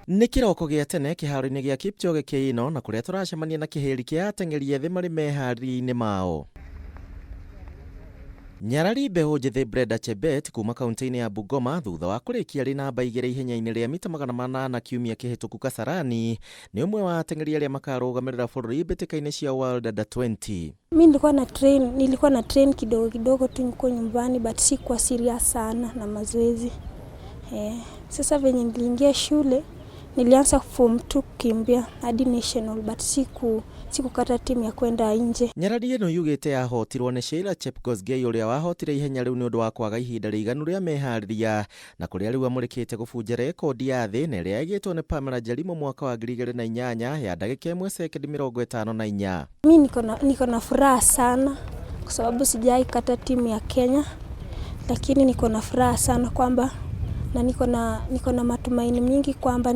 Nĩ kĩroko gĩa tene kĩharo-inĩ gĩa Kipchoge Keino na kũrĩa tũracemania na kĩhĩri kĩa ateng'eri ethĩ marĩ meharĩria-inĩ mao. Nyarari mbeũ njĩthĩ Brenda Chebet kuma kaunti-inĩ ya Bungoma thutha wa kũrĩkia arĩ namba 2 ihenya-inĩ rĩa mita 800 kiumia kĩhĩtũku Kasarani nĩ ũmwe wa ateng'eri arĩa makarũgamĩrĩra bũrũri mbĩtĩka-inĩ cia World Under 20. Mi nilikuwa na train kidogo kidogo tu niko nyumbani, but sikuwa serious sana na mazoezi. Sasa venye niliingia shule, nilianza form 2 kukimbia hadi national, but sikukata timu ya kwenda nje. Nyarari ĩno yugĩte yahotirwo nĩ Sheila Chepkosgei ũrĩa wahotire ihenya rĩu nĩ ũndũ wa kwaga ihinda rĩiganu rĩa meharĩria na kũrĩa rĩu amũrĩkĩte gũbunja rekondi ya thĩ na ĩrĩa yaigĩtwo nĩ Pamela Jelimo mwaka wa 2008 ya ndagĩka 1 sekendi 54. Mi niko na furaha sana kwa sababu sijai kata timu ya Kenya, lakini niko na furaha sana kwamba na niko na matumaini mingi kwamba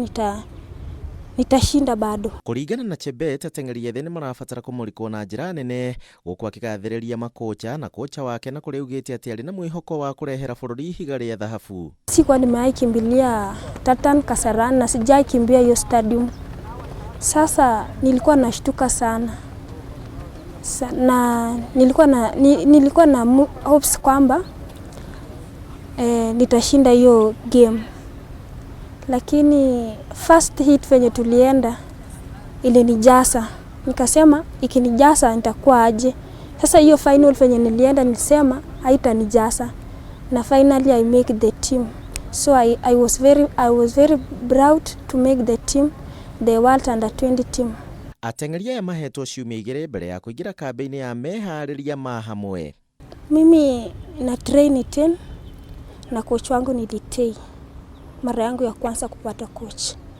nitashinda bado. Kũringana na Chebet, ateng'eri ethĩ nĩ marabatara kũmũrĩkwo na njĩra nene gũkũ akĩgathĩrĩria makocha na kocha wake na kũrĩa augĩte atĩ arĩ na mwĩhoko wa kũrehera bũrũri ihiga rĩa thahabu. Sikuwa nimewahi kimbilia Tartan Kasarani na sijai kimbia hiyo stadium. Sasa nilikuwa nashtuka sana. Na nilikuwa na hopes kwamba nitashinda hiyo game, lakini first heat venye tulienda ilinijasa, nikasema ikinijasa nitakuwa aje? Sasa hiyo final venye nilienda nilisema haitanijasa, na finally I make the team, so I was very proud to make the team, the World Under 20 team. Ateng'eri aya mahetwo ciumia 2 mbere ya kũingĩra kambĩ-inĩ ya meharĩria ma hamwe. Mimi na train 10 na coach wangu ni Litei. Mara yangu ya kwanza kupata coach.